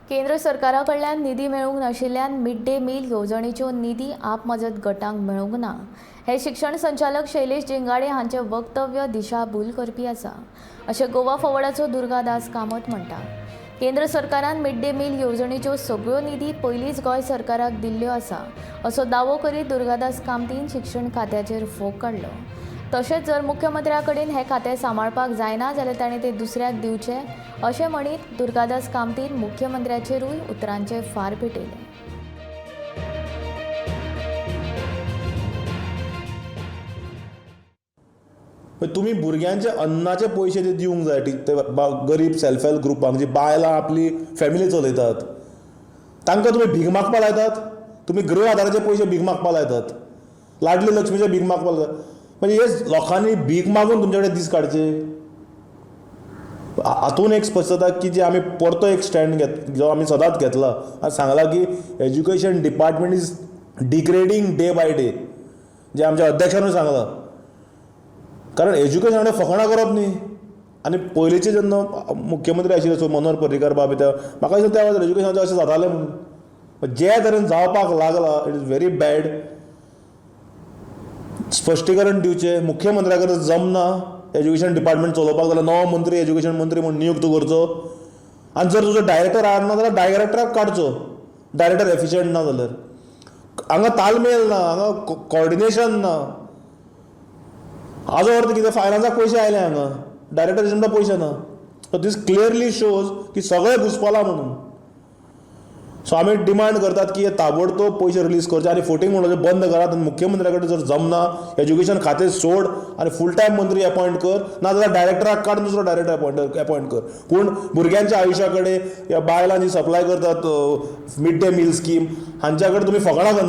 केंद्र सरकारा कडल्यान निधी मेळूंक नाशिल्ल्यान मिड डे मील येवजणेच्यो निधी आप मजत गटांक मेळूंक ना. हे शिक्षण संचालक शैलेश जिंगाडे हांचे वक्तव्य दिशाभूल करपी आसा, अशें गोवा फॉवर्डाचो दुर्गादास कामत म्हणटा. केंद्र सरकारान मिड डे मील येवजणेच्यो सगळ्यो निधी पयलींच गोंय सरकाराक दिल्ल्यो आसा, असो दावो करीत दुर्गादास कामतीन शिक्षण खात्याचेर फोग काडलो. तशेंच जर मुख्यमंत्र्या कडेन हें खातें सांबाळपाक जायना जाल्यार ताणें तें दुसऱ्याक दिवचें, अशें म्हणीत दुर्गादास कामतीन मुख्यमंत्र्याचेरूय उतरांचे फार पेटयले. तुमी भुरग्यांचे अन्नाचे पयशे जे दिवंक जाय ते गरीब सेल्फ हेल्प ग्रुपांक, जी बायलां आपली फॅमिली चलयतात तांकां तुमी भीक मागपा लायतात. तुमी गृह आधाराचे पयशे भीक मागपा लायतात, लाडली लक्ष्मीचे भीक मागपा लायतात. म्हणजे हे लोकांनी भीक मागून तुमचे कडेन दीस काडचे. हातून एक स्पश्ट जाता की जे आमी परतो एक स्टँड घेत जो आमी सदांच घेतला आनी सांगला की education department is degrading day by day, जे आमच्या अध्यक्षानूय सांगलां. कारण एज्युकेशना कडेन फकाणां करप न्ही. आनी पयलींचे जेन्ना मुख्यमंत्री आशिल्ले सो मनोहर पर्रीकार बाब, त्या म्हाका दिसता त्या वेळार एज्युकेशनाचें अशें जातालें म्हणून. जे तरेन जावपाक लागला it is very bad. स्पश्टीकरण दिवचें मुख्यमंत्र्या कडेन जमना एज्युकेशन डिपार्टमेंट चलोवपाक जाल्यार नवो मंत्री एज्युकेशन मंत्री म्हूण नियुक्त करचो. आनी जर तुजो डायरेक्टर आसना जाल्यार डायरेक्टराक काडचो, डायरेक्टर एफिशियंट ना जाल्यार. हांगा तालमेल ना, हांगा कॉर्डिनेशन ना. हाजो अर्थ कितें, फायनान्साक पयशे आयले हांगा, डायरेक्टर जनरल पयशे ना. सो दीस क्लियरली शोज की सगळें घुसपलां म्हणून. सो आमी डिमांड करतात की हे ताबडतोब पयशे रिलीज करचे आनी फोटींग म्हणून बंद करात. आनी मुख्यमंत्र्या कडेन जर जमना एज्युकेशन खातें सोड आनी फूल टायम मंत्री अपॉयंट कर, ना जाल्यार डायरेक्टराक काड, दुसरो डायरेक्टर अपॉयंट कर. पूण भुरग्यांच्या आयुश्या कडेन या बायलां जी सप्लाय करतात मिड डे मील स्कीम हांच्या कडेन तुमी फकाणां करनाकात.